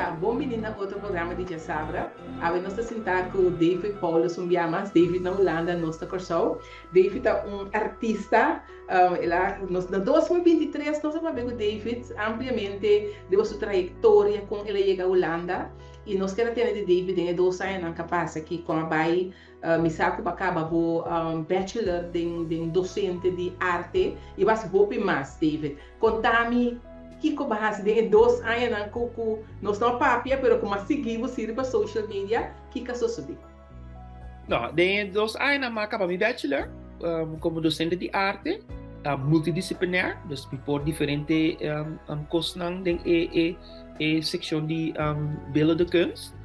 dia, bon bini na otro programa di Djasabra. Awe nos ta sintá ku David Paulus un bia mas. David na Hulanda, nos na Kòrsou. David ta un artista. El a, nos na 2023 nos a papia ku David ampliamente riba su trayektoria, kon el a yega Hulanda. I nos kier a tende di David den e dos añanan ka pasa aki, kon a bai. Mi sa ku bo a kaba bo bachelor den den dosente di arte i bo hasi hopi mas, David. Konta mi kiko bo a hasi den e dos añanan ku ku nos no a papia pero ku mi a sigui bo si riba social media, kiko a sosodé? No, den e dos añanan mi a kaba mi bachelor komo dosente di arte, multidisciplinair, dus mi por diferente kosnan den e e e sekshon di beeldende kunst.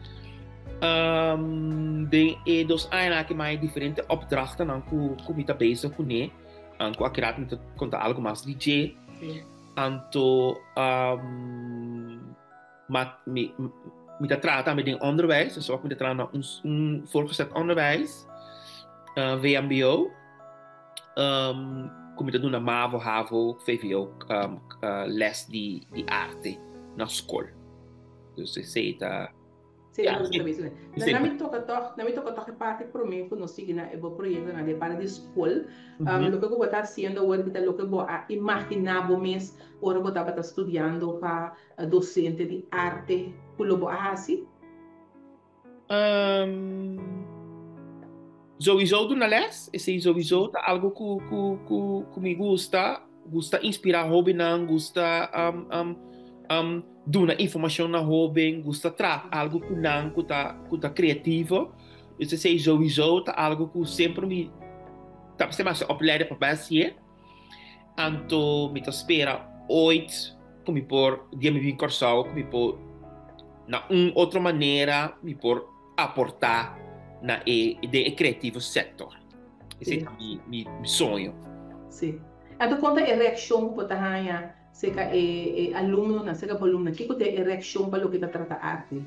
Um, den e dos aña aki mai diferente opdrachtennan ku ku mi ta bezig kuné. Um, ku akiraat mi ta konta algo mas di dje. Sí. Anto um, ma mi mi ta traha tambe den onderwijs, dus ook mi ta traha na un, un voortgezet onderwijs, uh, VMBO. Um, ku mi ta duna MAVO, HAVO, VVO um, uh, les di, di arte na skol. Dus esei ta Sí, ja, sí. Na, na mi toca toch, na mi toca toch e parte promé ku nos sigui na e bo proyectonan de parte di skol. Um, mm -hmm. Loke ku bo ta haciendo awor ta loke bo a imaginá bo mes ora bo tabata studiando pa docente di arte ku lo bo a hasi? Sowieso duna les, esei sowieso ta algo ku ku ku ku mi gusta, gusta inspirá hóbennan, gusta um, um, um, duna informashon na hóben, gusta traha algo ku nan ku ta ku ta kreativo. Dus esei sowieso ta algo ku semper mi ta p'esei mi a hasi opleiding pa bai hasié. Anto mi ta spera ooit ku mi por, dia mi bin Kòrsou, ku mi por na un otro manera mi por aportá na e den e kreativo sektor. Esei ta mi mi soño. Sí. Anto kon ta e reakshon ku bo ta haña serka e e alumnonan, serka bo alumnonan? Kiko ta e reakshon pa loke ta trata arte?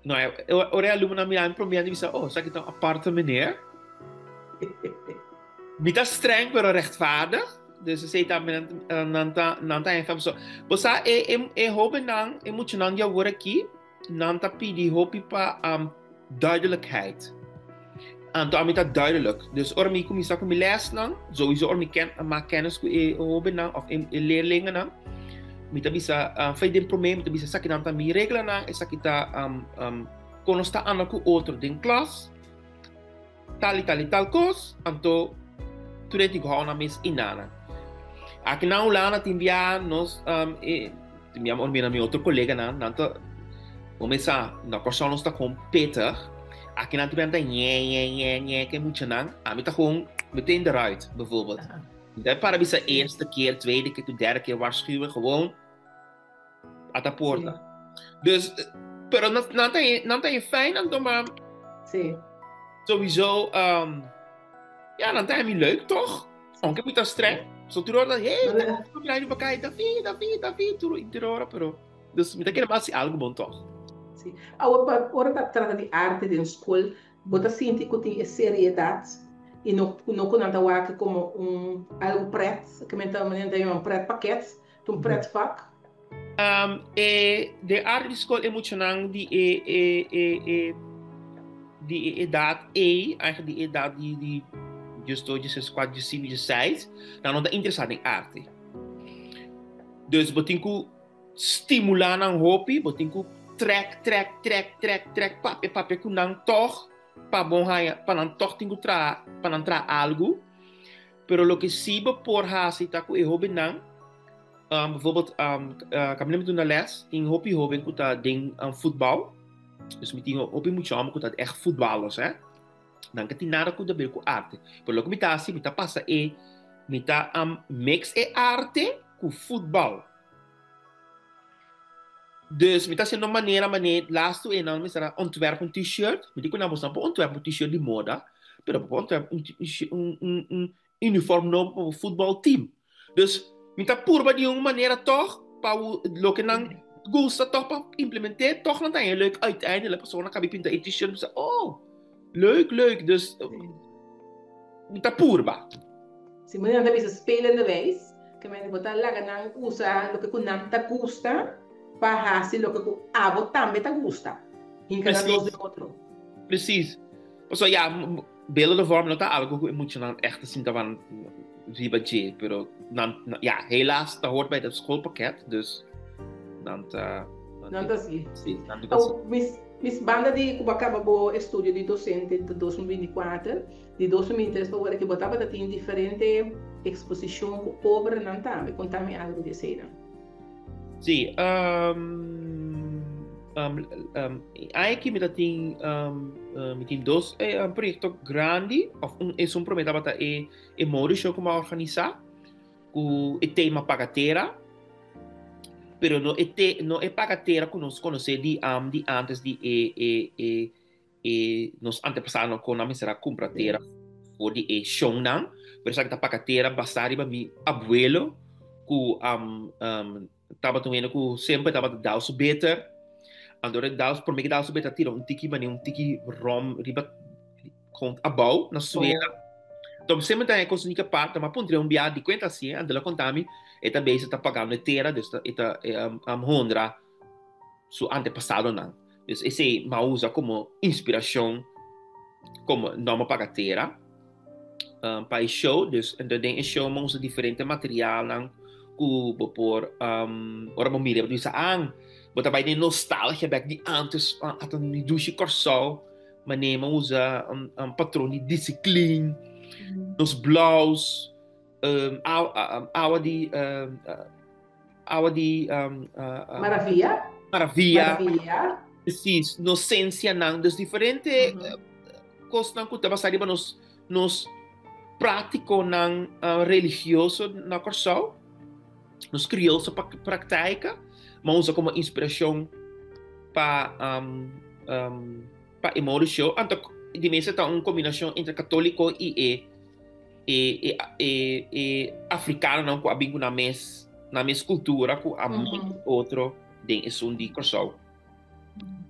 No, ora e alumnonan mira mi promé nan ta bisa, oh, esaki ta un aparte meneer. Mi ta streng pero rechtvaardig. Dus esei tambe nan, nan ta, nan ta haña so. Bo sa, e, e, e hóbennan, e muchanan di awor aki, nan ta pidi hopi pa um, duidelijkheid. Anto ami ta duidelijk. Dus ora mi kuminsá ku mi lèsnan, sowieso ora mi ken, maak kennis ku e hóbennan òf e, e leerlingennan, mi ta bisa, uh, fei den promé mi ta bisa esakinan ta mi reglanan, esaki ta um, um, kon nos ta anda ku otro den klas, tal i tal i tal kos, anto tur e tin ku hou nan mes inana. Aki na Hulanda tin bia nos, um, e, tin bia ora mi na mi otro koleganan, nan ta, bo mes sa, na Kòrsou nos ta kon pittig, aki nan tin bia nan ta ñe ñe ñe ñe ku e muchanan, ami ta gewoon meteen eruit, bijvoorbeeld. Mi ta para bisa eerste keer, tweede keer, derde keer waarschuwen, gewoon ata porta. Dus, pero nan, nan ta, nan ta fijn anto, maar sowieso, um, ja, nan ta mi leuk toch? Aunque mi ta streng. So tur ora, hey, ta mira pa kai, David, David, David, tur tur ora, pero dus mi ta kere mas algo bon toch. Sí. Awor, pa, ora ta trata di arte den skol, Bo ta sinti ku tin e seriedat i no no ku nan ta wak komo un algu pret, ke men ta men ta yama un pretpakket, ta un pretvak. E den arte di skol e muchanan di e e e e di e edat ei, eigenlijk di e edat di di diesdos, dieses, kuater, diesinku, diesseis, nan no ta interesá den arte. Dus bo tin ku stimulá nan hopi, bo tin ku trèk, trèk, trèk, trèk, trèk, papia, papia ku nan tòg pa bo haña, pa nan tòg tin ku traha, pa nan traha algu. Pero loke sí bo por hasi ta ku e hóbennan, um, bijvoorbeeld, um, uh, kaminda mi duna lès, tin hopi hóben ku ta den um, futbal. Dus mi tin hopi mucha hòmber ku ta ègt futbalers, hè. Nan ka tin nada ku ta ber ku arte. Pero loke mi ta hasi, mi ta pasa e, mi ta um, mix e arte ku futbal. Dus mi ta haciendo manera mane laatst e nan mester a ontwerp un t-shirt. Mi di ku nan boso nan por ontwerp un t-shirt di moda, pero bo por ontwerp un un un un uniform nobo pa bo futbal team. Dus mi ta purba di un manera tog pa loke nan gusta tog pa implementé, tog nan ta haña leuk uiteindelijk pasobra nan kabi pinta e t-shirt mi sa oh leuk leuk dus mi ta purba. Si manera nan ta bisa spelende wijs. Ke men bo ta laga nan usa loke ku nan ta gusta. pa hasi loke ku abo tambe ta gusta. Hinka nan dos den otro. Precies. Pasobra ya, beelden vorm no ta algo ku e muchanan echt ta sinta van riba dje, pero nan, ya, helaas ta hoort bij het schoolpakket, dus nan ta... Nan ta si. Si, nan ta si. Mis, mis banda di ku bo a kaba bo estudio di docente ta 2024, di 2023 pa wor aki bo tabata tin diferente exposicion ku obranan tambe, konta mi algo di eseinan. Sí, um, um, um, aki mi ta tin, um, uh, mi tin dos eh, um, proyecto grandi, of un, es un promé tabata e, e mode show ku mi a organisá, ku e tema Pagatera, pero no e, te, no e Pagatera ku nos konosé di, um, di antes di e, e, e, e nos antepasadonan kon nan mester a kumpra tera for di e shonnan, pero esaki ta paka tera basá riba mi abuelo ku um, um, tabata un hende ku semper tabata dal su beter. Anto e dal, promé ku dal su beter tira un tiki mane un tiki rom riba kon abou na suela. Enton semper ta e kos nika parta, ma puntra un bia di kuenta asi, anto el a konta mi e ta bezig ta pagando e tera, dus e ta um, honra su antepasadonan. Dus esei m'a usa komo inspirashon komo nòmber pa Gatera um, pa e show. Dus ento den e show m'a usa diferente materialnan ku bo por um, ora bo mira bo ta bisa ah, bo ta bai den nostalgia bek di antes, ah, ata mi dushi Kòrsou. Manera m'a usa un, un patron di disiklin, nos blouse, um, awa di um, awa di um, uh, Maravilla. Maravilla. Maravilla. Precies, nocencia nan, dus diferente mm -hmm. cosnan ku ta basa riba nos nos prácticonan uh, religioso na Kòrsou, nos criolse praktijken, ma usa como inspiracion pa um, um, pa e mode show. Anto di mester ta un combinacion entre católico y e e e e e africanonan ku a bin ku nan mes nan mes kultura ku a mm otro den esun di Kòrsou.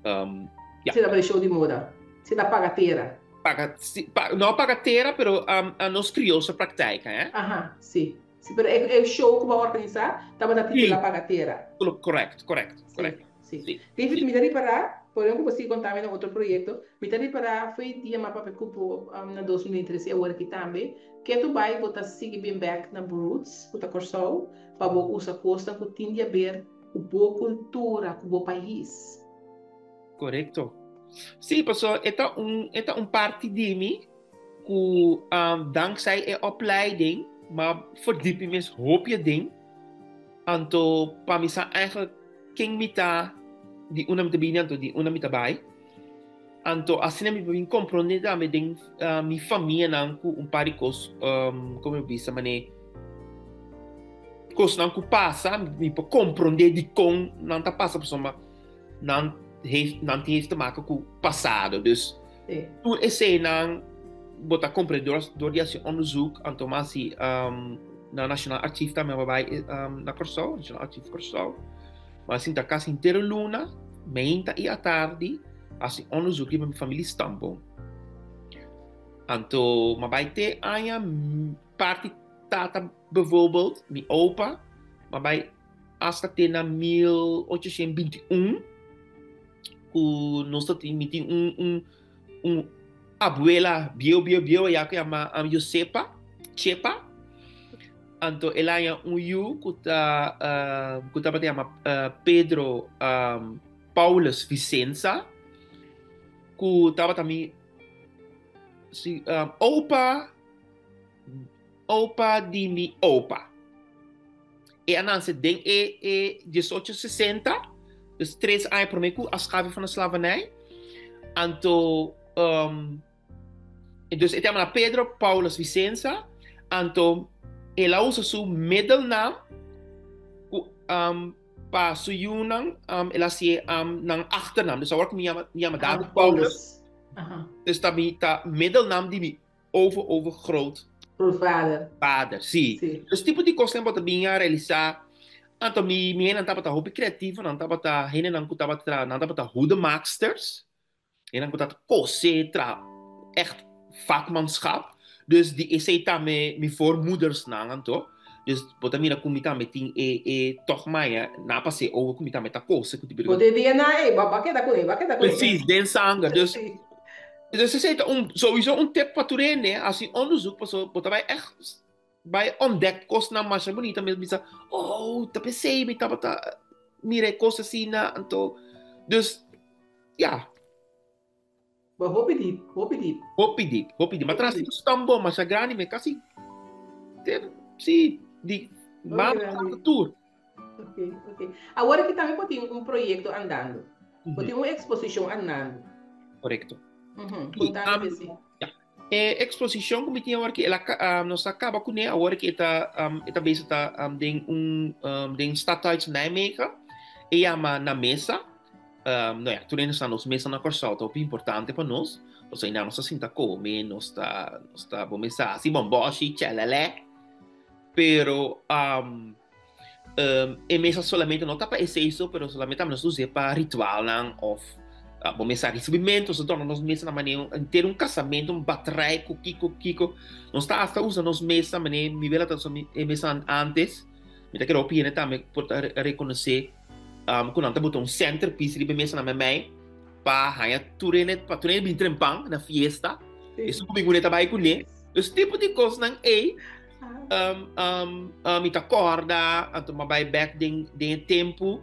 Um, ja. Si ta show di moda. Si ta paga tera. Paga, si, pa, no paga tera, pero um, a nos krioso praktijk, eh? Aha, si. Si, pero e, e show ku ba organisá, tabata titula Paga Tera. Correct, correct, correct. Si. Si. David, mi ta ripará, por ejemplo, bo sigui konta mi na otro proyekto, mi ta ripará fo'i dia m'a papia ku bo na 2023 i awor aki tambe, ke tu bai bo ta sigui bin bèk na bo roots, ku ta Kòrsou, pa bo usa kosnan ku tin di aber ku bo kultura, ku bo pais. Korekto. Si, pasobra e ta un, e ta un parti di mi ku dankzij e opleiding m'a verdiep mi mes hopi aden. Anto pa mi sa eigenlijk ken mi ta, di unda mi ta bini anto di unda mi ta bai. Anto asina mi bin comprende tambe den uh, mi famianan ku un par di kos, um, como mi bisa mane, kosnan ku pasa, mi por comprende dikon nan ta pasa pasobra nan heeft, nan heeft te maken ku pasado. Dus sí. Tur eseinan bo ta comprende door, door di hasi onderzoek, anto mas si um, na Nationaal Archief tambe bai um, na Kòrsou, Nationaal Archief Kòrsou. Ma sinta kasi henter luna, meinta i atardi, hasi onderzoek riba mi familie stamboom. Anto, ma bai te aña parti tata bijvoorbeeld, mi opa, ma bai hasta te na 1821, ku nos ta tin, mi tin un, un, un abuela bieu, bieu, bieu allá ku yama um, Josepa, Chepa. Anto el haña un yu ku ta, uh, ku tabata yama uh, Pedro um, Paulus Vicenza, ku tabata mi si, um, opa, opa di mi opa. E a nanse den e, e 1860, dus tres aña promé ku afschaffing van de slavernij. Anto, um, dus e yama Pedro Paulus Vicenza. Anto, el a usa su middelnaam ku um, pa su yunan, um, el a hasié um, nan achternaam. Dus awor ku mi yama, mi yama David Paulus. Aha. Dus ta mi ta middelnaam di mi over over groot Grootvader. Vader, sí. Sí. Dus tipo di kosnan bo ta bin a realisá. Anto mi mi hendenan tabata hopi kreativo, nan tabata hendenan ku tabata traha, nan tabata hoedemaaksters, hendenan ku tabata kose, traha ègt vakmanschap. Dus di esei tambe mi voormoedersnan anto. Dus bo ta mira ku mi tambe tin e e tòg maya na pas'é over ku mi tambe ta kose ku Bo tin DNA ei, bo a keda kuné, bo a keda kuné. Precies, den sanger. Dus dus esei ta un souiso un tip pa tur hende, hasi onderzoek pasobra bo ta bai ègt bai ontdek kosnan masha bunita mes bisa, oh ta p'esei mi tabata mira e kos asina anto dus ya. Bo hopi diep, hopi diep. Hopi diep, hopi diep. Ma tras di stamboom masha grandi mi kasi te si di Hopi mama grandi. tata tur. Ok, ok. Awor aki tambe bo tin un proyekto andando. Bo tin un eksposishon andando. Korekto. Mhm, I, Konta mi um, desi. ja. E eksposishon ku mi tin awor aki, el a ka- um, nos a kaba kuné, awor aki e ta, um, e ta bezig ta um, den un um, den Stadhuis Nijmegen. E yama Na Mesa. Um, nou ja, tur hende sa nos mesa na Kòrsou ta hopi importante pa nos. Pasobra einan nos ta sinta kome, nos ta, nos ta bo mesa hasi bòmbòshi, chèlèlè. Pero um, um, e mesa solamente no ta pa esei so, pero solamente tambe nos ta us'é pa ritualnan òf uh, bo mesa risibimentu. Nos ta dòrna nos mesa na manera un, henter un kasamentu, un batrei ku kiko kiko. Nos ta hasta usa nos mesa manera mi wela ta usa e mesa antes. Mi ta kere hopi hende tambe por ta rekonosé um, ku nan ta bota un centerpiece riba e mesa na mei pa haña tur hende, pa tur hende bin trempan na fiesta. Esun ku bin kuné ta bai kuné. Dus tipo di kosnan ei, um, um, um, mi ta kòrda, anto mi a bai bèk den, den e tempu,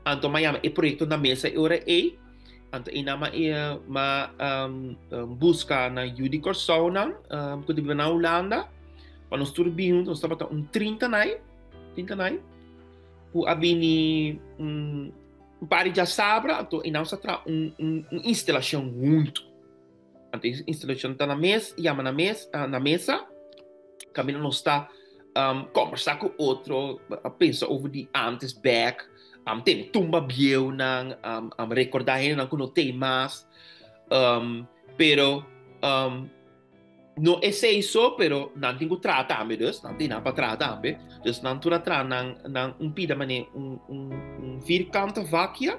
anto mi a yama e proyekto na mesa e ora ei, anto einan mi a, mi a um, um, buska na yu di Kòrsounan, um, ku ta biba na Hulanda, pa nos tur bin huntu, nos tabata un 30 nai, 30 nai. Ku a bini un un par di djasabra, anto e nan sa traha un un un instalashon huntu. Anto e instalashon ta na mes, yama na mes, na mesa, kaminda nos ta um, kombersá ku otro, a pensa over di antes bèk, um, tene tumba bieunan, um, um, rekordá hendenan ku no tei mas. Um, pero um, No esei so, pero nan tin ku traha tambe dus, nan tin nan pa traha tambe. Dus nan tur a traha nan, nan un pida mane un, un, un vierkante vakje.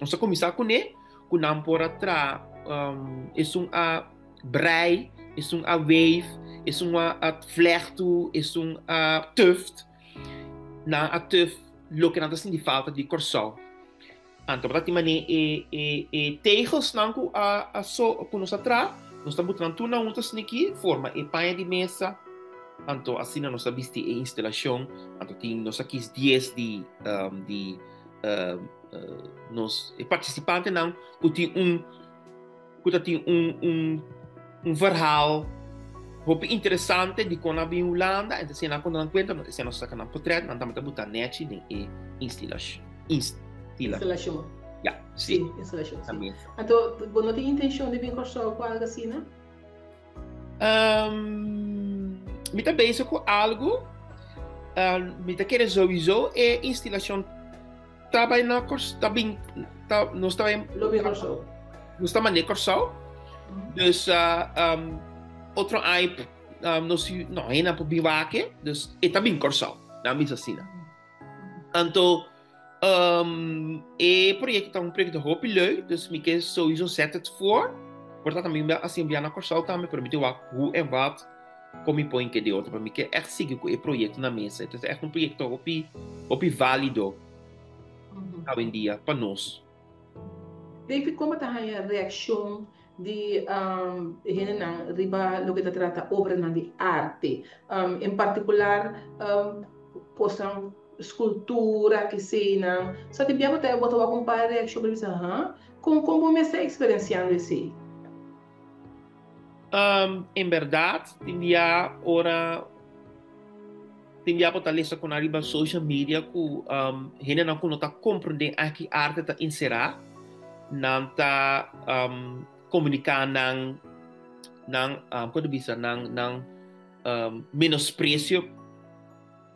Nos a kuminsá kuné, ku nan por a traha um, esun a brei, esun a weef, esun a, a vlechtu, esun a tuft. Nan a tuft loke nan ta sinti falta di Kòrsou. Anto bo ta tin manera e e e tegelsnan ku a a so ku nos a traha, nos ta buta nan tur na huntu asina aki, forma e paña di mesa. Anto asina nos a bisti e instalashon. Anto tin nos a kis dies di di nos e partisipantenan ku tin un ku ta tin un un un verhaal hopi interesante di kon nan bin Hulanda. Entonces nan konta nan kuenta, esei nos saka nan potret, nan tambe ta buta nechi den e instilashon. Instalashon. Ja, sí. Sí, instalashon, sí. Anto, bo no tin intenshon di bin Kòrsou ku algu asina? Um, mi ta bezig ku algu. Um, mi ta kere sowieso e instalashon ta bai na Kòrsou, ta bin, ta, nos ta bai, Lo bin Kòrsou. Nos ta mand'é Kòrsou. Dus uh, um, otro aña um, nos, no, hende por bin wak, dus e ta bin Kòrsou. Dan bisa asina. Anto, um, e proyecto ta un proyecto hopi leuk, dus mi ke sowieso zet het voor. Por ta tambe así enviar na Kòrsou tambe, pero mi te wak hoe en wat kon mi por inke de otro. Pero mi ke echt sigui ku e proyecto na mesa. Het is echt un proyecto hopi, hopi válido awendia pa nos. David, kon bo ta haña reakshon di hendenan riba loke ta trata obranan di arte, en partikular kosnan skultura, keseinan? Sa tin bia bo ta bo ta wak un par reakshon bo ta bisa, ha? Kon kon bo mes ta eksperensiando esei? En bèrdat tin bia ora tin bia bo ta lesa ku nan riba social media ku hendenan ku no ta komprendé aki arte ta enserá, nan ta komuniká nan nan kon ta bisa nan nan menospresio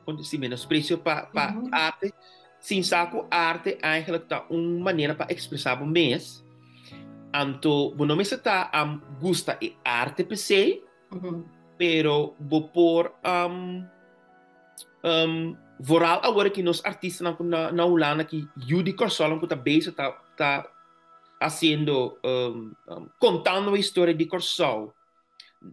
kon ta si menospresio pa pa arte sin sa ku arte eigenlijk ta un manera pa ekspresá bo mes anto bo no mester ta gusta e arte p'esei. Pero bo por um, um, vooral awor ki nos artistanan ku na, na Hulanda ki yu di Kòrsou ku ta bezig ta, ta haciendo um, um, contando e historia di Kòrsou.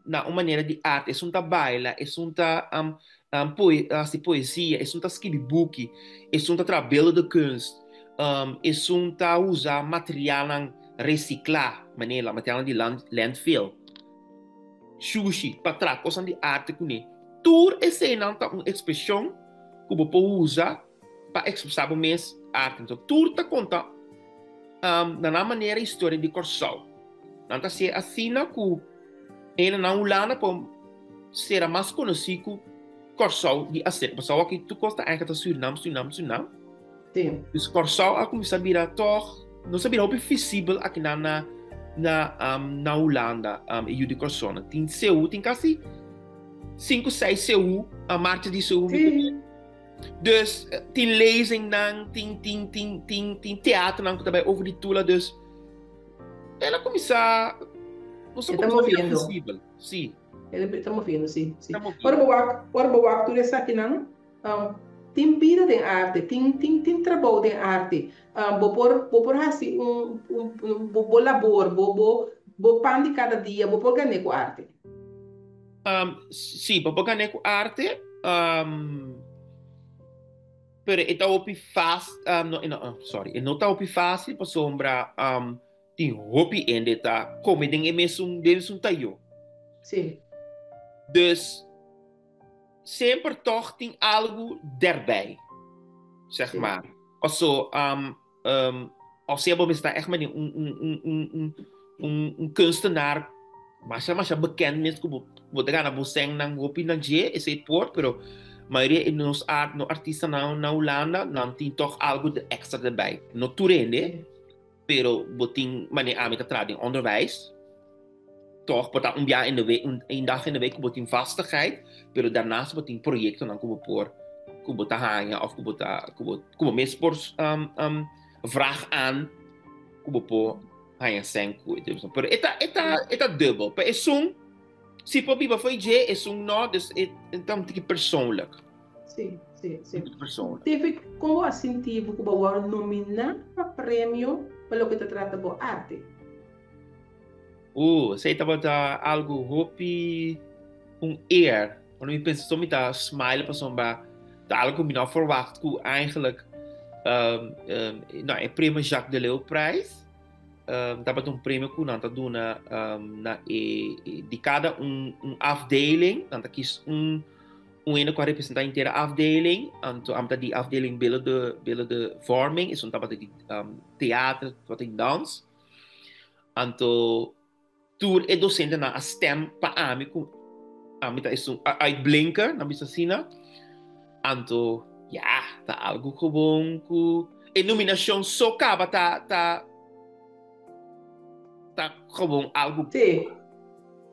na un manera di arte, esun ta baila, esun ta um, um, poe, hasi poesia, esun ta skibi buki, esun ta traha beeldende kunst, um, esun ta usa materialnan resiklá, manera materialnan di land, landfill, shushi, pa traha kosnan di arte kuné. Tur eseinan ta un ekspreshon ku bo por usa pa ekspresá bo mes arte. Enton, tur ta konta um, na nan manera historia di Kòrsou. Nan ta hasié asina ku hende na Hulanda por sera mas konosí ku Kòrsou di aser. Pasobra awor aki tur kos ta eigenlijk ta Surinam, Surinam, Surinam. Sí. Dus Kòrsou a kuminsá bira tòg, nos a bira hopi visibel akinan na na um, na Hulanda, um, e yu di Kòrsou. Nan tin seú, tin kasi sinku, seis seú, a marcha di seú. Sí. Dus tin lezingnan, tin tin tin tin tin teatronan ku ta bai over di Tula, dus El a kuminsá, nos a E ta kuminsá bira moviendo. visibel, sí. E ta moviendo, sí, sí. Ta moviendo. Ora bo wak, ora bo wak tur esakinan, um, tin bida den arte, tin, tin, tin trabou den arte. Um, bo por, bo por hasi un, un, un bo, bo labor, bo, bo, bo pan di kada dia, bo por gané ku arte. Um, sí, bo por gané ku arte, um, Pero e ta hopi fácil, um, no, no, sorry, e no ta hopi fácil pasobra um, tin hopi hende ta come den e mesun, den mesun tayo. Sí. Dus semper toch tin algo derbij, zeg Sí. maar. Paso, um, um, of sea bo mester ta echt mane un, un, un, un, un, un, un kunstenaar masha masha bekend mes ku bo, bo ta gana bo sènnan hopi na dje, esei por, pero mayoria e nos art, no artistanan na Hulanda, nan tin tòg algu de extra derbij. No tur hende, pero bo tin, mane ami ta traha den onderwijs, tòg por ta un bia in de week, un, een dag in de week ku bo tin vastigheid, pero daarnaast bo tin proyektonan ku bo por, ku bo ta haña òf ku bo ta, ku bo, ku bo mes por um, um, vraag aan ku bo por haña sèn ku e persona. Pero e ta, e ta, e ta dubbel. Pa esun si por biba fo'i dje, esun no, dus e ta un tiki persoonlijk. Sí, sí, sí. Un tiki persoonlijk. David, kon bo a sinti bo ku bo a wòrdu nominá pa premio pa loke ta trata bo arte? Esei tabata algu hopi un eer. Ora mi pensa so mi ta smile pasobra ta algu ku mi no a verwacht ku eigenlijk um, um, no, e premio Jacques de Leeuw prijs um, tabata un premio ku nan ta duna um, na e, e di kada un, un afdeling, nan ta kies un un hende ku a representá henter afdeling, anto am ta di afdeling beeldende, beeldende vorming, esun tabata di um, theater, tabata di dans. Anto tur e docentenan a stem pa ami ku ami ta esun uitblinker, nan bisa asina. Anto ya, ta algu gewoon ku e nominacion so kaba ta ta ta gewoon algu Sí.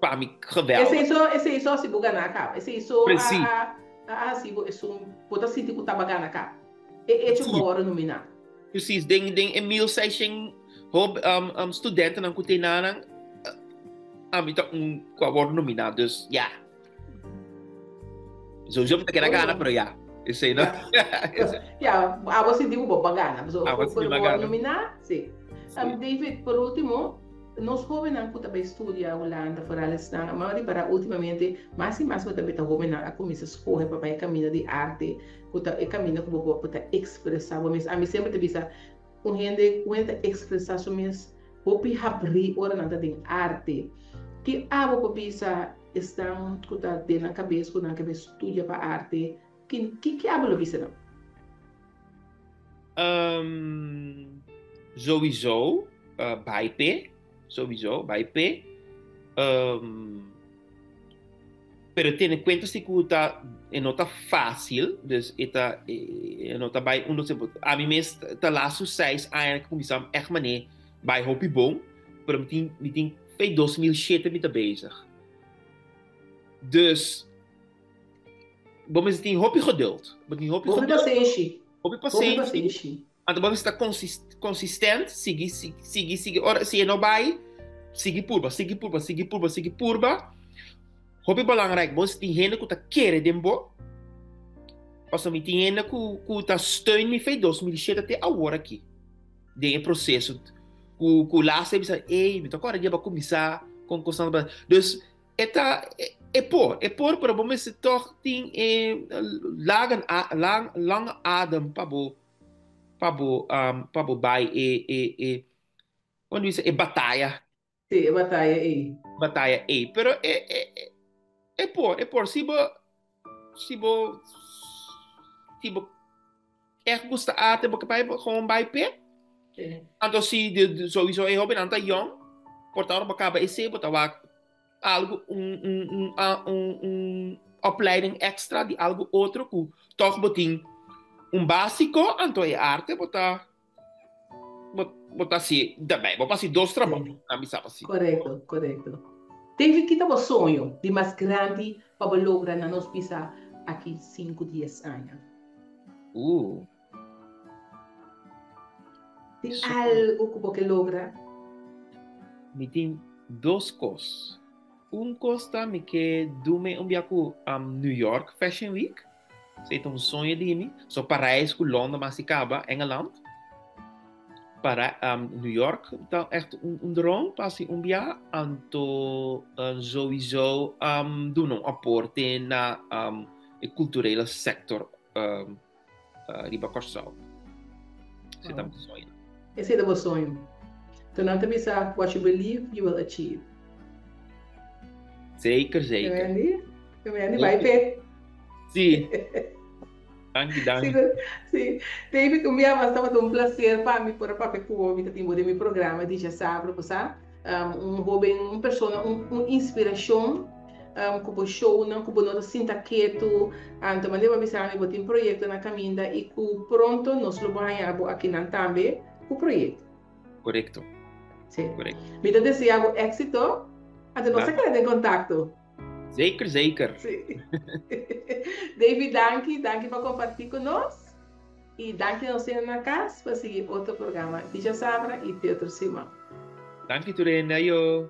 pa mi geweldig. Esei so, esei so si bo gana kaba. Esei so a Precies. a a hasi bo esun bo ta sinti ku ta ba gana kaba. E echo ku bo a wòrdu nominá. Precies, den den e 1600 hob um, um, studentennan ku te nanan, ami ta un ku a wòrdu nominá, dus ja. Sowieso mi ta keda gana, pero ja. Esei no. Ja, abo sinti ku bo pa gana. So, Abo sinti por pa wòrdu gana. nominá, si. Um, David, por último, nos hóbennan ku ta bai studia Hulanda, foral esnan, mi a ripará últimamente, mas i mas bo ta mira hóbennan a kuminsá skohe pa bai kaminda di arte, ku ta e kaminda ku bo por bo ta ekspresá bo mes. Ami semper ta bisa, un hende un hende ta ekspresá su mes hopi habrí ora nan ta den arte. Ki abo por bisa esnan ku ta den nan kabes ku nan ke bai studia pa arte? Ki ki ki abo lo bisa nan? Sowieso bai p'e, sowieso bai p'e. Pero tene cuenta si cu ta e no ta fácil, dus e ta e no ta bai un dos ami mes ta laatste seis aña cu cuminsa echt mané bai hopi bon, pero mi tin mi tin fe 2007 mi ta bezig. Dus bo mester tin hopi geduld, bo tin hopi Hopi geduld, pasenshi. hopi Hopi pasenshi. pasenshi. Anto bo mester ta consistent, sigui, sigui, sigui. Ora, si e no bai, sigui purba, sigui purba, sigui purba, sigui purba. Hopi belangrijk, bo tin hende ku ta kere den bo. Pasobra mi tin hende ku, ku ta steun mi fe 2007 te awor aki. Den e proceso. Ku, ku laatste bisa, ey, mi ta kòrda dia bo a kuminsá kon kosnan. Dus, E ta e por, e por, pero bo mester toch tin e lagen lang, lange adem pa bo pa bo um, pa bo bai e e e kon bisa e bataya. Sí, e bataya ei. Bataya ei, pero e e e por, e por si bo si bo si bo echt gusta arte bo ke bai gewoon bai p'e. Sí. Anto si de, sowieso e hobennan ta yong, por ta ora bo kaba esei bo ta wak algo un un un un un opleiding extra di algo otro ku tog bo tin un básiko anto e arte bo ta bo bo ta hasi daarbij bo por hasi dos trabou Sí. nan bisa pa hasi. Korekto, korekto. David, ki ta bo soño di mas grandi pa bo logra na nos bisa aki sinku dies aña? Uh. Tin algo ku bo ke logra? Mi tin dos kos. Un kos ta mi ke dume un bia ku um, New York Fashion Week. Esei ta un soño di mi. So Parijs ku Londen mas di kaba, Engeland. Para um, New York ta echt un, un droom pa hasi un bia. Anto um, sowieso um, duna un aporte na um, e kulturele sector um, riba Kòrsou. Esei ta mi soño. Esei ta bo soño. To nan ta bisa, what you believe, you will achieve. Zeker, zeker. Kemendi? Kemendi, bai p'e. Sí. Danki, danki. Sí, David, un bia mas tabata un placer pa mi por a papia ku bo. Mi ta tin bo den mi programa di Djasabra, bo sa. Un hoben, un persona, un inspiracion ku bo shownan, ku bo no ta sinta ketu. Anto manda bo a bisa mi bo tin proyekto na kaminda i ku pronto nos lo bo haña bo akinan tambe ku proyekto. Korekto. Sí. Korekto. Mi ta desea bo éksito. Anto nos ta keda den kontakto. Zeker, zeker. Sí. David, danki. Danki pa kompartí ku nos. I danki na nos na kas pa sigui otro programa di Djasabra i te otro siman. Danki tur hende. Ayo.